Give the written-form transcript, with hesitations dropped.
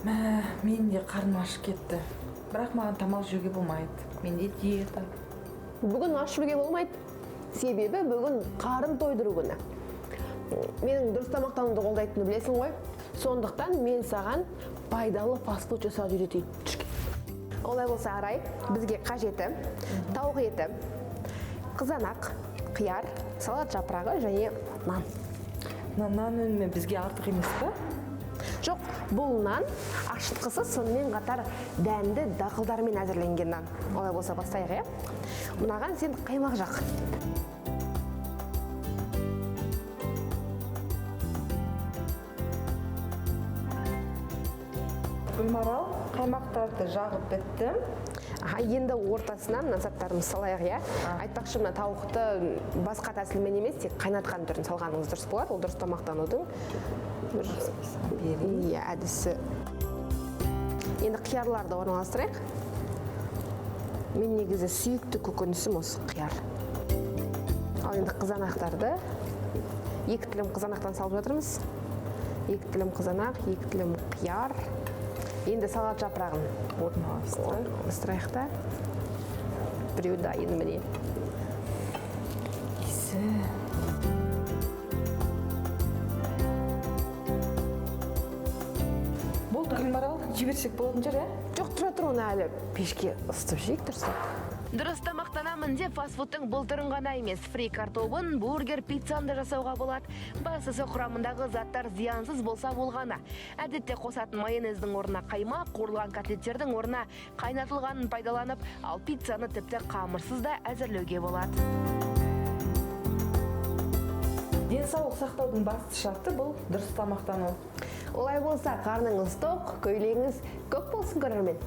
Мә, менің де қарным ашып кетті. Бірақ маған тамақ жеуге болмайды. Менде диета. Бүгін аш жүруге болмайды. Себебі бүгін қарын тойдыру күні. Менің дұрыс тамақтануды қолдайтынымды білесің ғой. Сондықтан мен саған пайдалы фастфуд жасауды үйретейін. Олай болса, Арай, бізге қажеті тауық еті, қызанақ, қияр, салат жапырағы және нан. Мына нан өнімі бізге артық емес па? Жоқ, бұл нан ашытқысыз, сонымен қатар дәнді дақылдармен әзірленген нан. Олай болса бастайық, иә? Мынаған сен қаймақ жақ. Гүлмарал, қаймақтарды жағып біттім. Аха, енді ортасына мына заттарымызды салайық, иә? Айтпақшы, мына тауықты басқа тәсілмен емес, тек қайнатқан түрін салғаныңыз дұрыс болады. Ол дұрыс тамақтанудың бір иә, әдісі. Енді қиярларды орналастырайық. Мен негізі сүйікті көкөнісім осы қияр. Ал енді қызанақтарды 2 тілім қызанақтан салып жатырмыз. 2 тілім қызанақ, 2 тілім қияр. Енді салат жапырағын орналастырайық та. Біреу дайын міне. Иісі. Болды, Гүлмарал, жіберсек болатын шығар, ә? Жоқ, тұра тұр, оны әлі пешке ысытып жейік дұрыстап. Дұрыс тамақтанамын деп фастфудтың бұл түрін ғана емес, фри картобын, бургер, пиццаны да жасауға болады. Бастысы құрамындағы заттар зиянсыз болса болғаны. Әдетте қосатын майонездің орнына қаймақ, қуырылған котлеттердің орнына қайнатылғанын пайдаланып, ал пиццаны тіпті қамырсыз да әзірлеуге болады. Денсаулық сақтаудың басты шарты бұл дұрыс тамақтану. Олай болса, қарныңыз тоқ, көйлегіңіз көк болсын, көрермен.